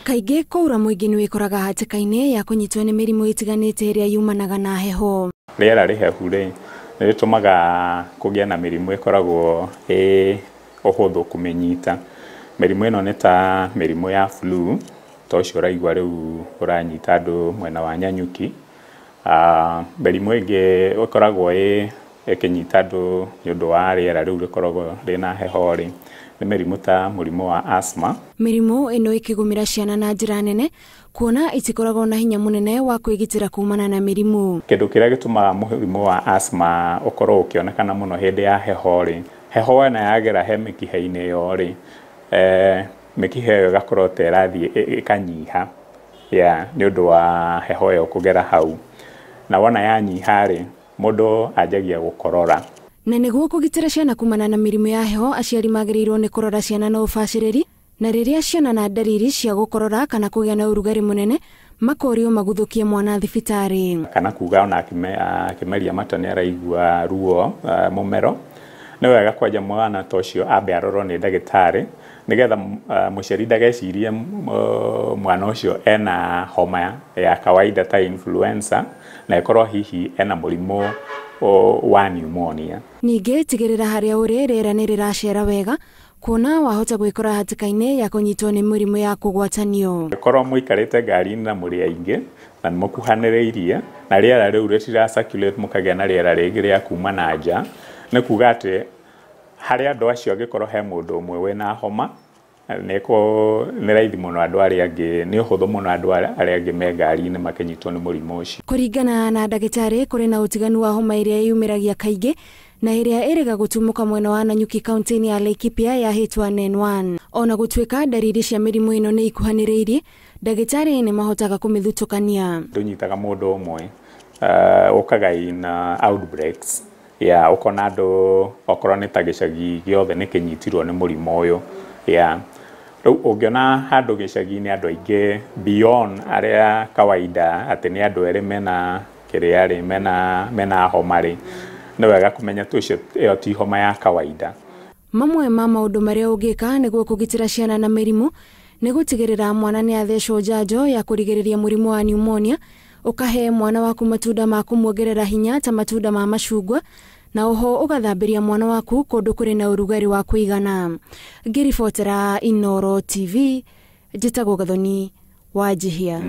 Kaingĩ kwaura mũingĩ nĩ wĩkoraga hatĩka-inĩ ya kũnyitwo nĩ mĩrimũ ĩtiganĩte ĩrĩa yumanaga na heho. Rĩera rĩhehu rĩ, nĩ rĩtũmaga kũgĩe na mĩrimũ ĩkoragwo ĩ ũhũthũ kũmĩnyita. Mĩrimũ ĩno nĩ ta mĩrimũ ya flu, ta ũcio ũraigua rĩu ũranyita andũ mwena wa Nanyuki. Mĩrimũ ĩngĩ ĩkoragwo ĩ ĩkĩnyita andũ nĩ ũndũ wa rĩera rĩu rĩkoragwo rĩna heho rĩ, nĩ mĩrimũ ta mũrimũ wa asthma. Mĩrimũ ĩno ĩkĩgũmĩra ciana na njĩra nene kuona itikoragwo na hinya mũnene wa kwĩgitĩra kumana na mĩrimũ. Kĩndũ kĩrĩa gĩtũmaga mũrimũ wa asthma ũkorwo ũkĩonekana mũno hĩndĩ ya heho rĩ, heho wona yagera he mĩkiha-inĩ ĩyo rĩ, mĩkiha ĩyo ĩgakorwo ta ĩrathiĩ ĩkanyiha ya nĩ ũndũ wa heho ĩyo kũgera hau, na wona yanyiha rĩ, mũndũ anjagia gũkorora. Na nĩguo kũgitĩra ciana kumana na mĩrimũ ya heho, aciari magĩrĩirwo nĩ kũrora ciana na ũbacĩrĩri, na rĩrĩa cionana ndariri cia gũkorora kana kũgĩa na ũrugarĩ mũnene, makorio maguthũkie mwana thibitarĩ. Kana kuga ona akĩmeria mata nĩ araigua ruo mũmero, nĩ wega kwanja mwana ta ũcio ambe arorwo nĩ ndagĩtarĩ nĩgetha mũciari ndagecirie mwana ũcio ena homa ya kawaida ta influenza na ĩkorwo hihi ena mũrimũ wa pneumonia. Ningĩ tigĩrĩra harĩa ũrĩ rĩera nĩ rĩracera wega kuona wahota gwĩkora hatĩka-inĩ ya kũnyitwo nĩ mĩrimũ ya kũgwatanio. Korwo mũikarĩte ngari-inĩ na mũrĩ aingĩ na nĩ mũkuhanĩrĩirie na rĩera rĩu rĩtira circulate mũkagĩa na rĩera rĩngĩ rĩa kuma na nja, nĩ kuga atĩ harĩ andũ acio angĩkorwo he mũndũ ũmwe wĩna homa, nĩ raithi mũno andũ arĩa angĩ, nĩ ũhũthũ mũno andũ arĩa angĩ me ngari-inĩ makĩnyitwo nĩ mũrimũ ũcio. Kũringana na ndagĩtarĩ, kũrĩ na ũtiganu wa homa ĩrĩa yumĩragia kaingĩ na ĩrĩa ĩrĩga gũtumũka mwena wa Nanyuki kaunti-inĩ ya Laikipia ya H1N1. Ona gũtuĩka ndariri cia mĩrimũ ĩno nĩ ikuhanĩrĩirie, ndagĩtarĩ nĩ mahotaga kũmĩthutũkania. Ndũnyitaga mũndũ ũmwe, ũkaga in outbreaks ya ũkona andũ okorwo nĩ ta gĩcagi gĩothe nĩ kĩnyitirwo nĩ mũrimũ ũyũ ya rĩu ũngĩona handũ gĩcagi-inĩ andũ aingĩ beyond arĩa kawaida atĩ nĩ andũ erĩ mena kĩrĩa rĩ, mena homa rĩ, nĩ wega kũmenya tu ũcio ĩyo ti homa ya kawaida. Mamwe ma maũndũ marĩa ũngĩka nĩguo kũgitĩra ciana na mĩrimũ nĩ gũtigĩrĩra mwana nĩ athecwo njanjo ya kũrigĩrĩria mũrimũ wa pneumonia, ũkahe mwana waku matunda ma kũmuongerera hinya ta matunda ma macungwa, na oho ũgathambĩria mwana waku kũndũ kũrĩ na ũrugarĩ wa kũigana. Ngĩribotera Inooro TV, njĩtagwo Gathoni Wanjihia.